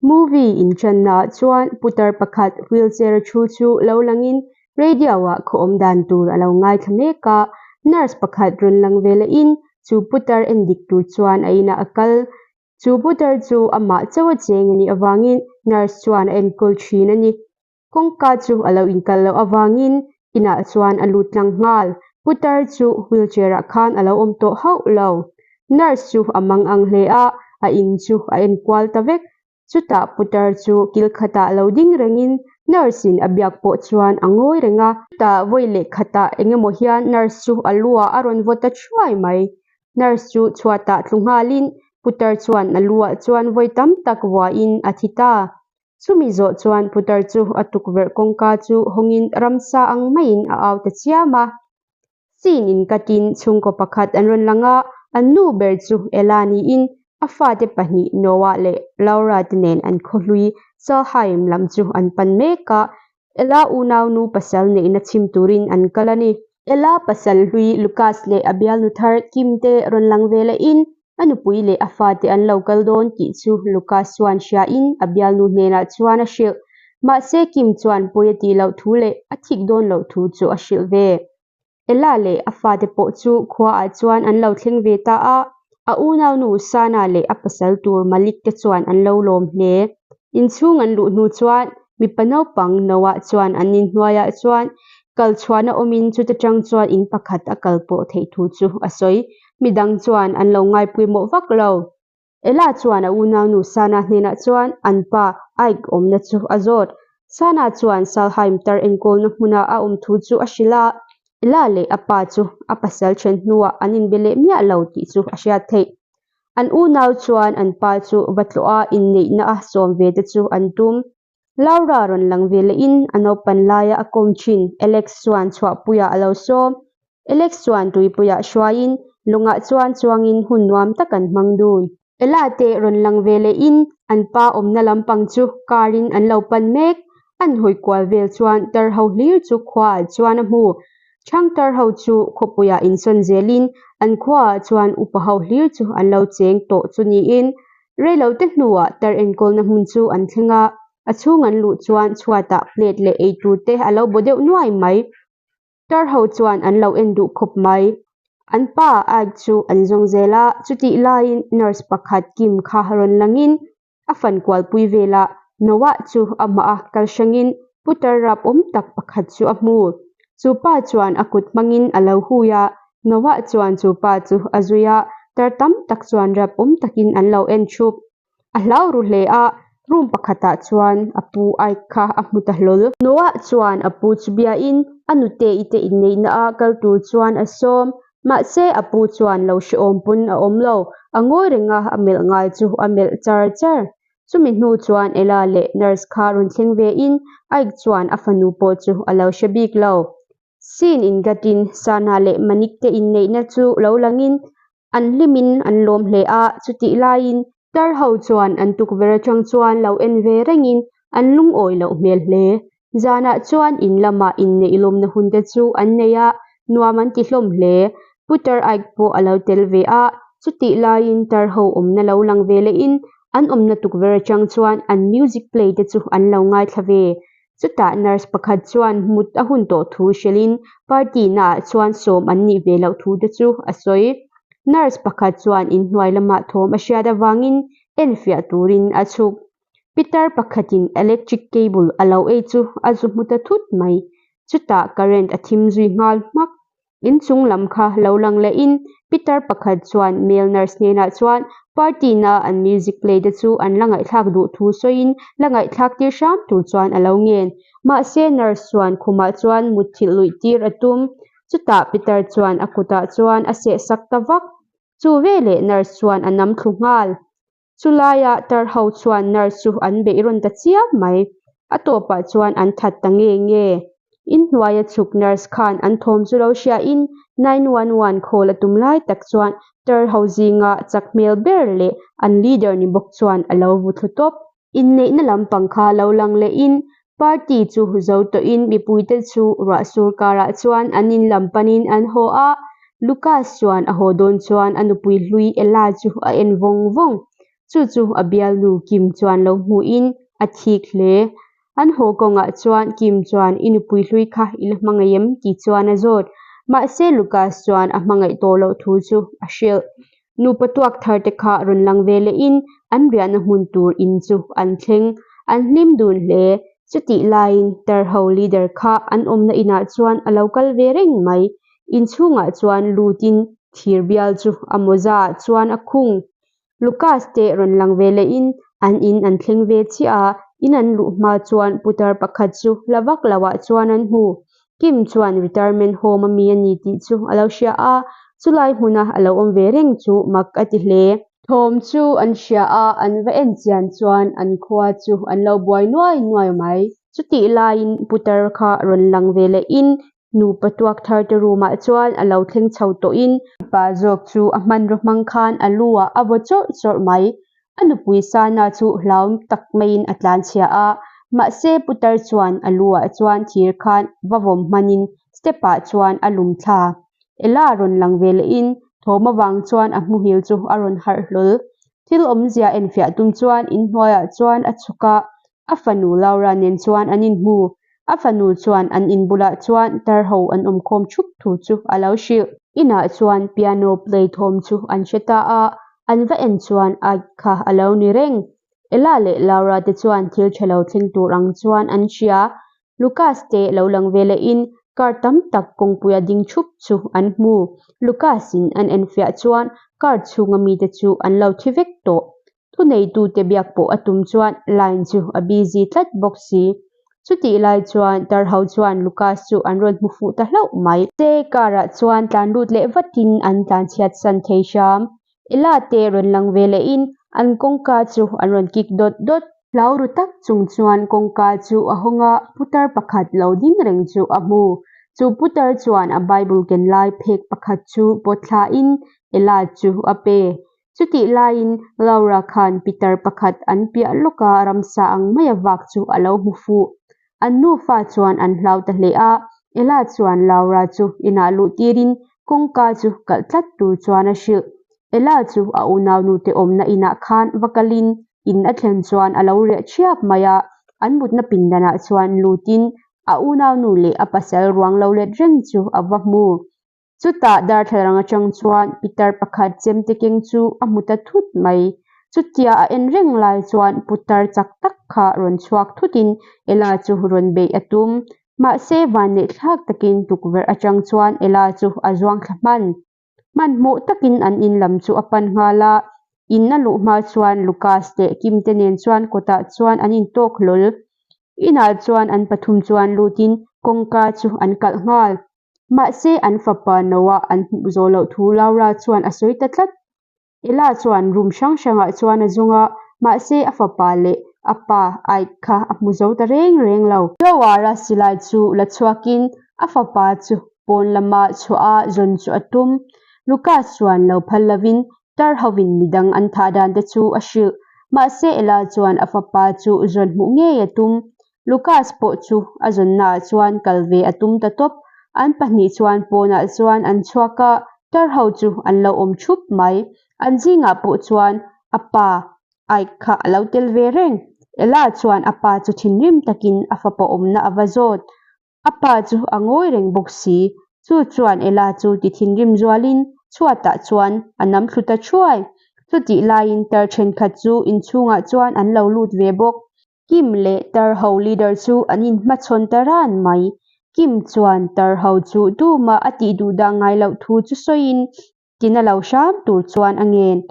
Movie inṭannaah chuan putar pakhat wheelchair-a thu chu lo langin radio-ah khaw awm dan tur a lo ngaithla mek a. Nurse pakhat rawn lang ve lehin chu putar en dik tur chuan a inah a kal. Chu putar chu amah chauh a cheng a nih avangin nurse chuan a enkawl thin a ni. Kawngka chu a lo inkalh loh avangin inah chuan a lut tlang nghal. Putar chu wheelchair-ah khan a lo awm tawh hauh lo. Nurse chu a mang ang hle a, a in chu a enkual ta vek. Chutah putar chu kil khatah lo ding rengin nurse-in a biak pawh chuan a ngawi reng a. Chutah vawi leh khatah eng emaw hian nurse chu a luah a rawn vaw ta thuai mai. Nurse chu chhuatah tlu nghalin putar chuan a luah chuan vawi tam tak vuahin a thi ta. Chumi zawh chuan putar chu a tukverh kawngka chu hawngin ramsa ang maiin a au ta chiam a. Scene in katin chhungkaw pakhat an rawn lang a, an nu ber chu Ella niin a fate pahnih Noah leh Laura te nen an khawhlui Salheim lam chu an pan mek a, Ella unaunu pasal neihna chhim turin an kal a ni. Ella pasal hlui Lucas leh a bialnu thar Kim te rawn lang ve lehin A nupui leh a fate an lo kal dawn tih chu Lucas chuan hriain a bialnu hnenah chuan a hrilh. Mahse Kim chuan pawi a tih loh thu leh a thik dawn loh thu chu a hrilh ve. Ella leh a fate pawh chu khuaah chuan an lo thleng ve ta a, a unaunu Sana leh a pasal tur Malik te chuan an lo lawm hle. Inchhung an luh hnu chuan mipa naupang Noah chuan an inhnuaiah chuan kal chhuahna awmin chuta tang chuan in pakhat a kal pawh theih thu chu a sawi. Midang chuan an lo ngaipawimawh vak lo. Ella chuan a unaunu Sana hnenah chuan an pa Ike awmna chu a zawt. Sana chuan Salheim tar enkawlna hmuna a awm thu chu a hrilh a, Ella leh a pa chu a pasal then hnuah an inbe leh miah lo tih chu a hriat theih. An unau chuan an pa chu va tlawh a inneihna a sawm ve te chu an tum. Laura rawn lang ve lehin a naupan laia a kawm thin Alex chuan chhuahpuiah a lo sawm. Alex chuan tuipuiah hruaiin lungah chuan chuangin hun nuam tak an hmang dun. Ella te rawn lang ve lehin an pa awmna lampang chu car in an lo pan mek. An hawi kual vel chuan tar ho hlir chu khuaah chuan a hmu. Chhang tar ho chu khawpuiah insawn zelin an khuaah chuan upa ho hlir chu an lo cheng tawh chu niin Reilote hnuah tar enkawlna hmun chu an thleng a, a chhung an luh chuan chhuatah plate leh eitur te a lo baw deuh nuai mai. Tar ho chuan an lo en duh khawp mai. An pa Ike chu an zawng zel a, chutih laiin nurse pakhat Kim kha rawn langin a fan kualpui velah Noah chu amah a kal hrangin putar rap awm tak pakhat chu a hmu. Chu pa chuan a kut hmangin a lo hui a, Noah chuan chu pa chu a zui a, tar tam tak chuan rap awm takin an lo en thup. A hlau ru hle a, room pakhatah chuan a pu Ike kha a hmu ta hlawl. Noah chuan a pu chu biain a nute i te inneihna a kal tur chuan a sawm. Mahse a pu chuan lo hrehawm pawn a awm lo, a ngawi reng a, a melh ngai chu a melh char char. Chumi hnu chuan Ella leh nurse kha rawn thleng ve in Ike chuan a fanu pawh chu a lo hre bik lo. Scene ingatin Sana leh Manik te inneihna chu lo langin an hlimin an lawm hle a, chutih laiin tar ho chuan an tukverh atang chuan lo en ve rengin an lungawi loh hmel hle. Zanah chuan in lamah inneih lawmna hun te chu an nei a, nuam an ti hlawm hle. Putar Ike pawh a lo tel ve a, chutih laiin tar ho awmna lo lang ve lehin an awmna tukverh atang chuan an music play te chu an lo ngaithla ve. Chutah nurse pakhat chuan mut a hun tawh thu hrilhin party naah chuan sawm an nih ve loh thu te chu a sawi. Nurse pakhat chuan inhnuai lamah thawm a hriat avangin enfiah turin a chhuk. Pitar pakhatin electric cable a lo ei chu a zu hmu ta thut mai. Chutah current a thim zui nghal hmak. Inchung lam kha lo lang lehin pitar pakhat chuan male nurse hnenah chuan party na an music play te chu an la ngaihthlak duh thu sawiin la ngaihthlak tir hram tur chuan a lo ngen. Mahse nurse chuan khumah chuan mutthilh luih tir a tum. Chutah pitar chuan a kutah chuan a seh sak ta vak. Chu veleh nurse chuan a nam thlu nghal. Chulaia tar ho chuan nurse chu an beih rawn ta chiam mai. A tawpah chuan an that ta nge nge. Inhnuaia chhuk nurse khan an thawm chu lo hriain 911 call a tum lai tak chuan tar ho zinga chak hmel ber leh an leader ni bawk chuan a lo vu thlu tawp. Inneihna lampang kha lo lang lehin party chu zo tawhin mipuite chu ruahsur karah chuan an in lam panin an haw a, Lucas chuan a haw dawn chuan a nupui hlui Ella chu a en vawng vawng. Chu chu a bialnu Kim chuan lo hmuhin a thik hle. An haw kawngah chuan Kim chuan i nupui hlui kha i la hmangaih em tih chuan a zawt. Mahse Lucas chuan a hmangaih tawh loh thu chu a hrilh. Nupa tuak thar te kha rawn lang ve lehin an riahna hmun tur in chu an thleng. An hlim dun hle. Chutih laiin Tarho leader kha an awmna inah chuan a lo kal ve reng mai. Inchhungah chuan lutin thir bial chu a mawza ah chuan a khung. Lucas te rawn lang ve lehin an in an thleng ve chiah a, in an luh hma chuan putar pakhat chu la vak lo ah chuan an hmu. Kim chuan retirement home a mi a ni tih chu a lo hria a, chulai hmuna a lo awm ve reng chu mak a ti hle. Thawm chu an hria a, an va en chian chuan an khua chu an lo buai nuai nuai mai. Chutih laiin putar kha rawn lang ve lehin Nupa tuak thar te room ah chuan a lo thleng chho tawhin mipa zawk chu a hmanraw hmang khan a lu ah a vaw chawrh chawrh mai. A nupui Sana chu hlaum tak maiin a tlanchhia a, mahse putar chuan a lu ah chuan thir khan va vawm hmanin step ah chuan a lum thla. Ella rawn lang ve lehin thawm avang chuan a hmuhil chu a rawn harh hlawl. Thil awmzia enfiah tum chuan inhnuaiah chuan a chhuk a, A fanu Laura nen chuan an inhmu. A fanu chuan an in bulah chuan tar ho an awmkhawm thup thu chu a lo hrilh. Inah chuan piano play thawm chu an hre ta a, an va en chuan Ike kha a lo ni reng. Ella leh Laura te chuan thil tha lo thleng tur ang chuan an hria. Lucas te lo lang ve lehin car tam tak kawngpuia ding thup chu an hmu. Lucas in an enfiah chuan car chhunga mite chu an lo thi vek tawh. Thuneitute biak pawh a tum chuan line chu a busy tlat bawk si. Chutih lai chuan Tarho chuan Lucas chu an rawn hmu fuh ta hlauh mai. Se car ah chuan tlan lut leh vatin an tlan chhiat san thei hram. Ella te rawn lang ve lehin an kawngka chu an rawn kik dawt dawt. Hlau ru tak chung chuan kawngka chu a hawng a, putar pakhat lo ding reng chu a hmu. Chu putar chuan a Bible ken lai phek pakhat chu pawt thlain Ella chu a pe. Chutih laiin Laura khan pitar pakhat an piah lawka ramsa ang maia vak chu a lo hmu fuh. An nufa chuan an hlau ta hle a, Ella chuan Laura chu inah luh tirin kawngka chu kalh tlat tur chuan a hrilh. Ella chu a unaunute awmna inah khan va kalin in a thlen chuan a lo riah ṭhiap mai a, an mutna pindanah chuan lutin a unaunu leh a pasal ruang lo let reng chu a va hmu. Chutah darthlalang atang chuan pitar pakhat chemte keng chu a hmu ta thut mai. Chutia a en reng lai chuan putar chak tak kha rawn chhuak thutin Ella chu rawn beih a tum. Mahse vanneih thlak takin tukverh atang chuan Ella chu a zuang thla hman. Hmanhmawh takin an in lam chu a pan nghal a. In a luh hma chuan Lucas leh Kim te nen chuan kawtah chuan an intawk hlawl. Inah chuan an pathum chuan lutin kawngka chu an kalh nghal. Mahse, an fapa Noah an hmuh zawh loh thu Laura chuan a sawi ta tlat. Ella chuan room hrang hrangah chuan a zawng a, mahse a fapa leh a pa Ike kha a hmu zo ta reng reng lo. Joara silai chu la chhuakin a fapa chu pawn lama chhuah a zawn chu a tum. Lucas chuan lo phal lovin tar hovin midang an thah dan te chu a hrilh. Mahse, Ella chuan a fapa chu zawn hmuh ngei a tum. Lucas pawh chu a zawnnaah chuan kal ve a tum ta tawp. An pahnih chuan pawnah chuan an chhuak a, tar ho chu an lo awm thup mai. An zingah pawh chuan a pa Ike kha a lo tel ve reng. Ella chuan a pa chu thinrim takin a fapa awmna a va zawt. A pa chu a ngawi reng bawk si. Chu chuan Ella chu ti thinrim zualin chhuatah chuan a nam thlu ta thuai. Chutih laiin tar thenkhat chu inchhungah chuan an lo lut ve bawk. Kim leh Tarho leader chu an inhmachhawn ta ran mai. Kim chuan Tarho chu duma a tih duh dah ngai loh thu chu sawiin tina lo hram tur chuan a ngen.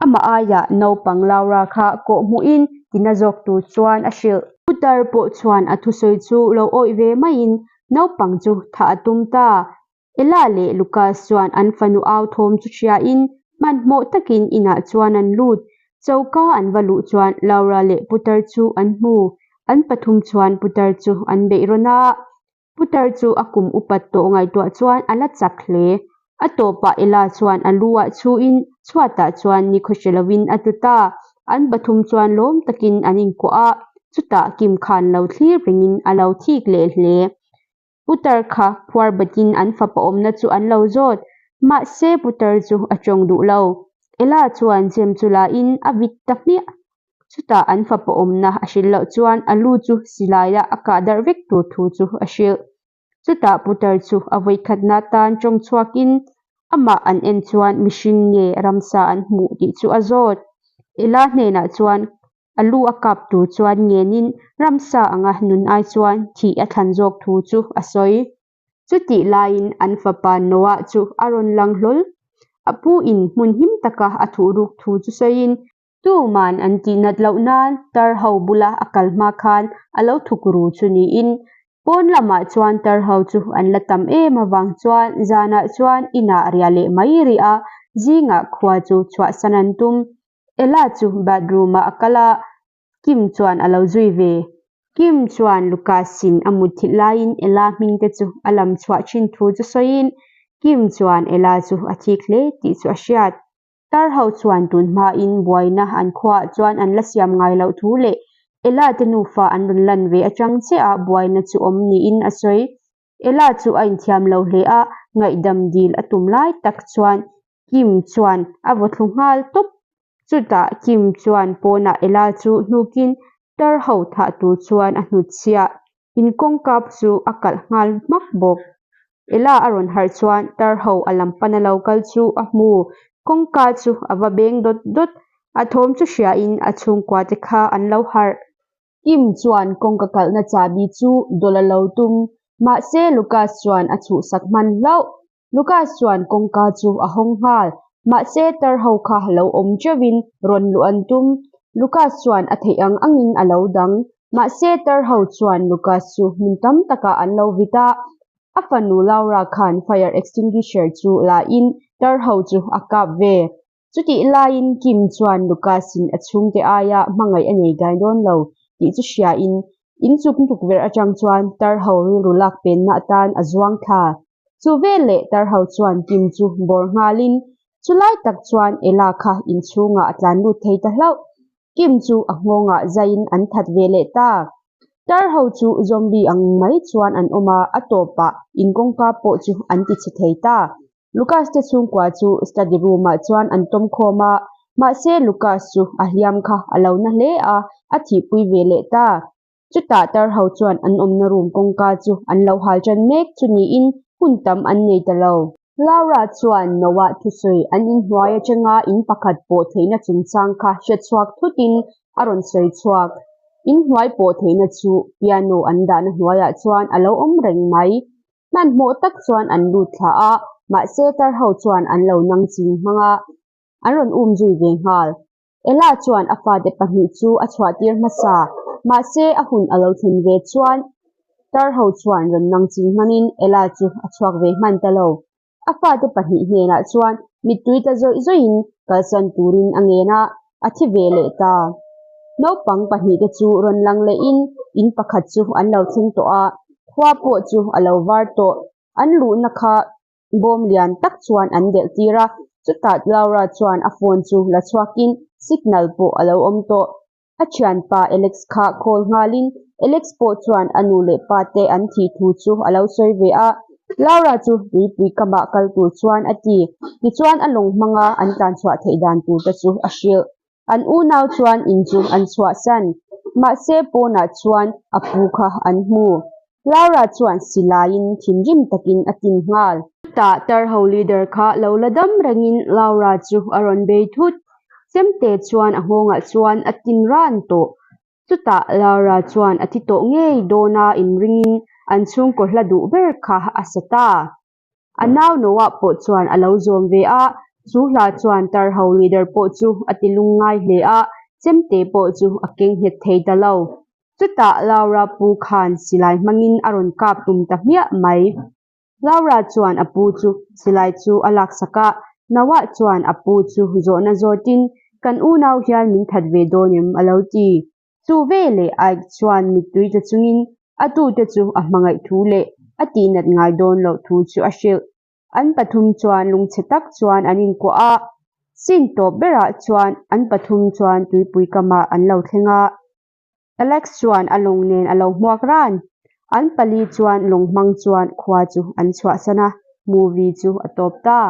Amah aiah naupang Laura kha kawh hmuhin tina zawk tur chuan a hrilh. Putar pawh chuan a thusawi chu lo awih ve maiin naupang chu thah a tum ta. Ella leh Lucas chuan an fanu au thawm chu hriain hmanhmawh takin inah chuan an lut. Choka an va luh chuan Laura leh Putar chu an hmu. An pathum chuan Putar chu an beih rawn a. Putar chu a kum upat tawh ngaihtuah chuan a la chak hle. A tawpah Ella chuan a lu ah chhuin chhuatah chuan nikhaw hre lovin a tlu ta. An pathum chuan lawm takin an inkuah a, chutah Kim khan lo thlir rengin a lo thik leh hle. Putar kha phuar batin an fapa awmna chu an lo zawt. Mahse Putar chu a tawng duh lo. Ella chuan chem chu la in a vit ta hmiah. Chutah an fapa awmna a hrilh loh chuan a lu chu silaia a kah darh vek tur thu chu a hrilh. Chutah putar chu a vawikhatna tan tawng chhuakin amah an en chuan mihring nge ramsa an hmuh tih chu a zawt. Ella hnenah chuan a lu a kap tur chuan ngenin ramsa anga nun ai chuan thih a thlan zawk thu chu a sawi. Chutih laiin an fapa Noah chu a rawn lang hlawl. A pu in hmun him taka a thuhruk thu chu sawiin, Tuman an tihnat loh nan tar ho bula a kal hma khan a lo thuk ru chu niin, pawn lamah chuan tar ho chu an la tam em avang chuan zanah chuan inah riah leh mai rih a, zingah khua chu chhuahsan an tum. Ella chu bathroom ah a kal a, Kim chuan a lo zui ve. Kim chuan Lucas-in a mutthilh laiin Ella hming te chu a lam chhuah thin thu chu sawiin, Kim chuan Ella chu a thik hle tih chu a hriat. Tar ho chuan tun hmain buaina an khuaah chuan an la siam ngai loh thu leh Ella te nufa an rawn lan ve atang chiah a buaina chu awm niin a sawi. Ella chu a inthiam lo hle a, ngaihdam dil a tum lai tak chuan Kim chuan a vaw thlu nghal tawp. Chutah Kim chuan pawnah Ella chu hnukin tar ho thah tur chuan a hnutchhiah. In kawngka chu a kalh nghal hmak bawk. Ella a rawn harh chuan tar ho a lam pana lo kal chu a hmu. Kawngka chu a va beng dawt dawt. A thawm chu hriain a chhungkua te kha an lo harh. Kim chuan kawngka kalhna chahbi chu dawlh a lo tum. Mahse Lucas chuan a chhuhsak hman hlauh. Lucas chuan kawngka chu a hawng nghal. Mahse tar ho kha lo awm teuhin rawn luh an tum. Lucas chuan a theih ang angin a lo dang. Mahse tar ho chuan Lucas chu hmun tam takah an lo vit a. A fanu Laura khan fire extinguisher chu la in tar ho chu a kap ve. Chutih laiin Kim chuan Lucas-in a chhungte aia hmangaih a nei gai dawn lo tih chu hriain inchuk tukverh atang chuan tar ho rilru lak penna atan a zuang thla. Chu veleh tar ho chuan Kim chu bawr nghalin chulai tak chuan Ella kha inchhungah a tlan lut thei ta hlauh. Kim chu a nghawngah zaiin an that ve leh ta. Tar ho chu zombie ang mai chuan an awm a, a tawpah in kawngka pawh chu an tichhe thei ta. Lucas te chhungkua chu study room ah chuan an tawm khawm a, mahse Lucas chu a hliam kha a lo na hle a, a thihpui ve leh ta. Chutah tar ho chuan an awmna room kawngka chu an lo hal tan mek chu niin hun tam an nei ta lo. Laura chuan Noah thusawi an inhnuai atanga in pakhat pawh theihna chungchang kha hre chhuak thutin a rawn sawi chhuak. Inhnuai pawh theihna chu piano an dahna hnuaiah chuan a lo awm reng mai. Hmanhmawh tak chuan an lut thla a, mahse tar ho chuan an lo nang ching hmang a, an rawn um zui ve nghal. Ella chuan a fate pahnih chu a chhuah tir hmasa, mahse a hun a lo thlen ve chuan tar ho chuan rawn nang ching hmangin Ella chu a chhuak ve hman ta lo. A fate pahnih hnenah chuan mittui tla zawih zawihin kalsan turin a ngen a, a thi ve leh ta. Naupang pahnihte chu rawn lang lehin in pakhat chu an lo thleng tawh a, khua pawh chu a lo var tawh. An luhna kha bawm lian tak chuan an delh tir a, chutah Laura chuan a phone chu la chhuakin signal pawh a lo awm tawh. A thianpa Alex kha call nghalin Alex pawh chuan a nu leh pa te an thih thu chu a lo sawi ve a. Laura chu tuipui kamah kal tur chuan a ti. Tichuan a lawng hmanga an tlanchhuah theih dan tur te chu a hrilh. An unau chuan in chu an chhuahsan. Mahse pawnah chuan a pu kha an hmu. Laura chuan silaiin thinrim takin a tin nghal. Chutah Tarho leader kha lo la dam rengin Laura chu a rawn bei thut. Chemte chuan a nghawngah chuan a tin ran tawh. Chutah Laura chuan a thi tawh ngei dawna inringin an chhungkaw hla duh ber kha a sa ta. A nau Noah pawh chuan a lo zawm ve a, chu hla chuan Tarho leader pawh chu a ti lungngai hle a, chemte pawh chu a keng nghet thei ta lo. Chutah Laura pu khan silai hmangin a rawn kap tum ta hmiah mai. Laura chuan a pu chu silai chu a laksak a, Noah chuan a pu chu zawhna zawtin, Kan unau hian min that ve dawn em? a lo ti. Chu veleh Ike chuan mittui tla chungin a tute chu a hmangaih thu leh a tihnat ngai dawn loh thu chu a hrilh. An pathum chuan lungchhe tak chuan an inkuah a, scene tawp berah chuan an pathum chuan tuipui kamah an lo thleng a. Alex chuan a lawng nen a lo hmuak ran. An pali chuan lawng hmang chuan khua chu an chhuahsan a, movie chu a tawp ta.